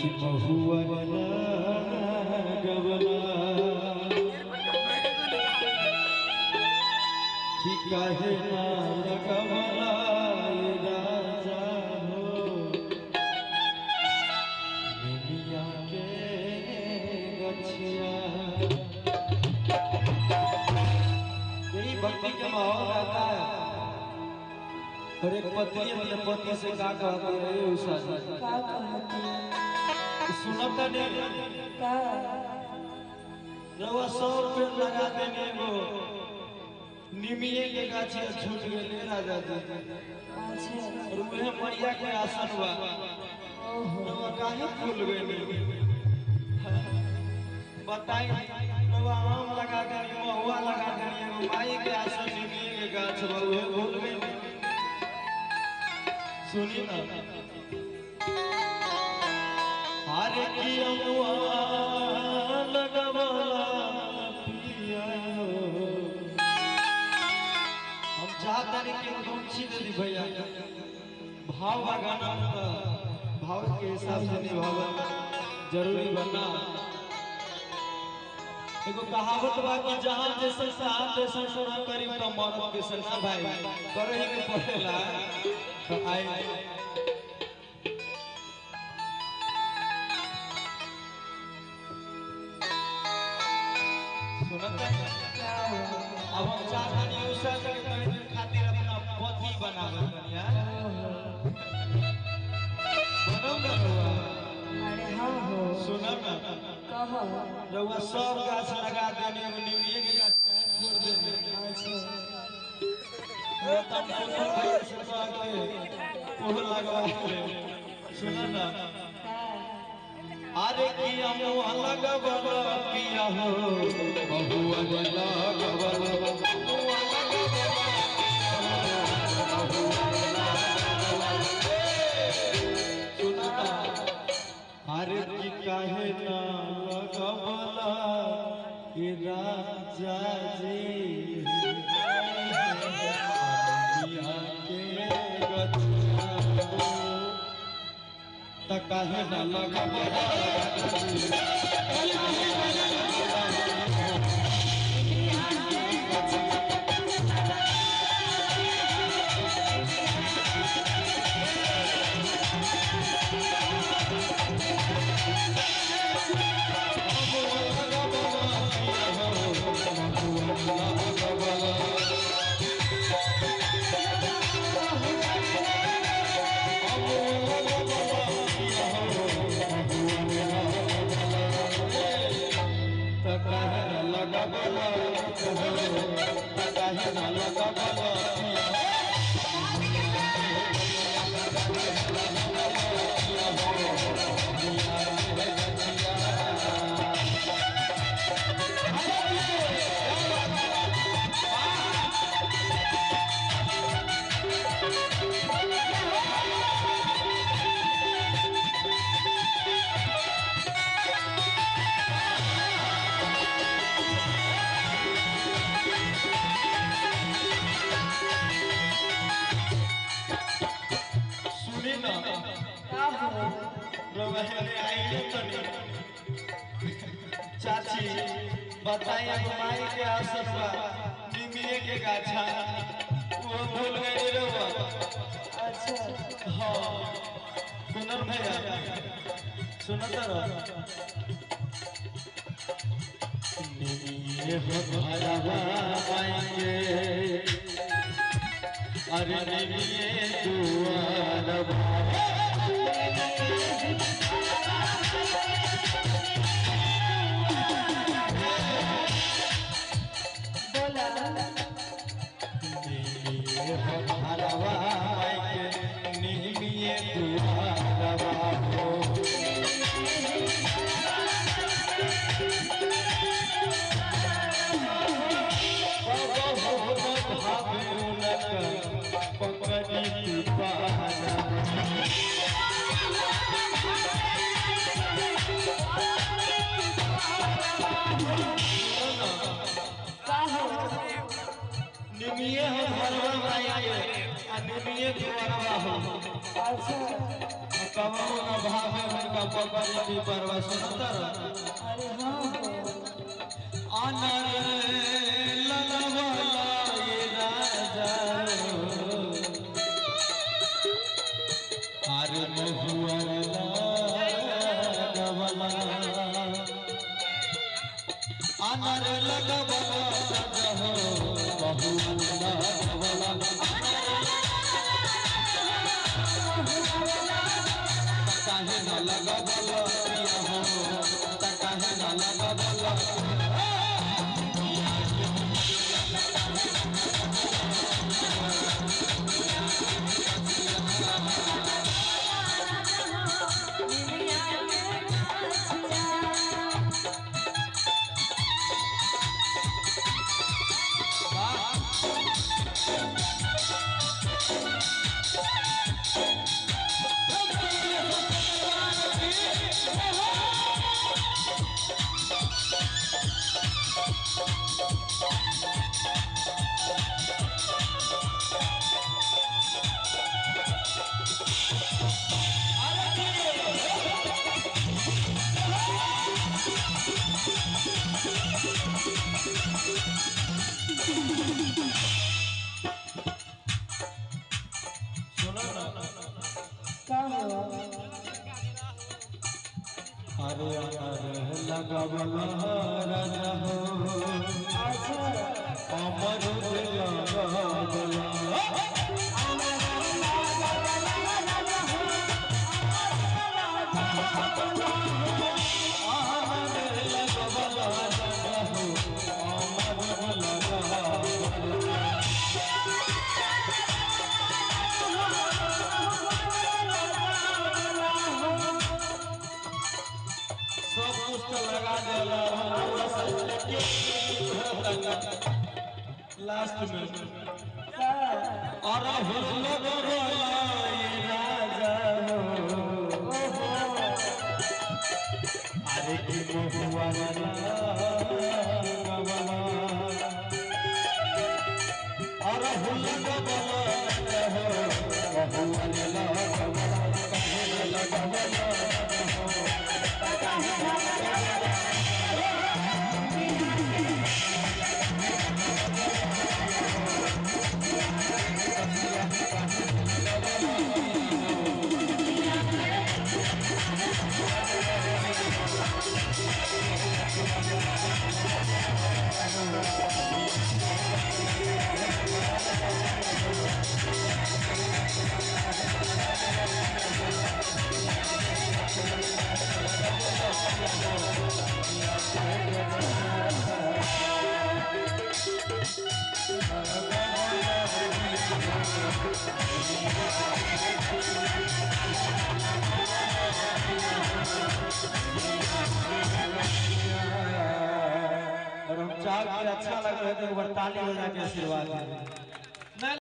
कि महुआ लगवला कि काहे ना लगवला राजा हो निमिया के गछिया। यही भक्ति के माहौल रहता है। और एक पत्नी अपने पति से का कहती है उषा जी? का कहती है? सुनता नहीं का रवा 100 पेड़ लगा देने वो निमिये के गाछिया छूट गए राजा जी। अच्छा और उहे मरिया के आसन बा। ओहो रवा काहे फूल गए बताई? रवा आम लगा देनी, महुआ लगा देनी, एगो माई के आसन निमिये के गाछ बा उहे भूल गए। सुनी ना अरे की अमुआ लगवला पिया हो। हम चाहते कि गुमछी दे दी भैया, भाव का गाना भाव के हिसाब से निभावल जरूरी बना। एगो कहावत बा कि जहाँ जैसे साथ जैसे सोना करी तो मरद के सना भाई करे ही के पड़ेला। तो आई सुनत क्या हुआ? अब हम चाहत नहीं उषा जी के तनी दिन खातिर अपना पति बनावत तनी बनौ ना रउआ। अरे हाँ हो सुनब ना कहो। रउआ सब गाछ लगा देनी, एगो निमिये के गाछ काहे छोड़ देनी? अच्छा तब कुंदन भैया से कह के ओहो लगवा ले। सुनब ना का अरे की अमुआ लगवला पिया हो महुआ लगवला महुआ लगवला सुनता। अरे की काहे ना लगवला ये राजा जी पिया के गछिया त काहे ना लगवला सुनी ना का हो? रउआ हेने आइले तनी चाची बताई एगो माई के आसन बा निमिये के गाछा वो भूल गई रउआ। अच्छा हाँ कुनर भैया सुनत रह निमिये हो घरवा माई के अरे निमिये दुआरवा बोला निमिये हो घरवा माई के निमिये दुआरवा हो। बाबा हो न भावे उनक पकड़ी पाना। का हो? निमिये हो घरवा माई के आ निमिये दुआरवा हो। अच्छा कबो न भावे उनका पकड़ी भी परवा सुनतर। अरे हाँ हो। अनर लगवला ये राजा अरे महुआ लगवला अनर लगवला राजा हो महुआ लगवला काहे न लगवला पिया हो काहे न लगवला। निमिया के गाछिया। सुनो ना। का हो? अरे अनर लगवला राजा हो अच्छा। अमरुद लगवला अमर लगवला राजा हो अमरुद लगवला। सब कुछ तो लगा देला हमरा से लेके लास्ट में का? अरहुल लगवला ये राजा हो ओहो। अरे की महुआ लगवला अरहुल लगवला राजा हो महुआ लगवला काहे न लगवला हो। और हम चाह के अच्छा लग रहा है तो एक बार ताली बजा के आशीर्वाद दे।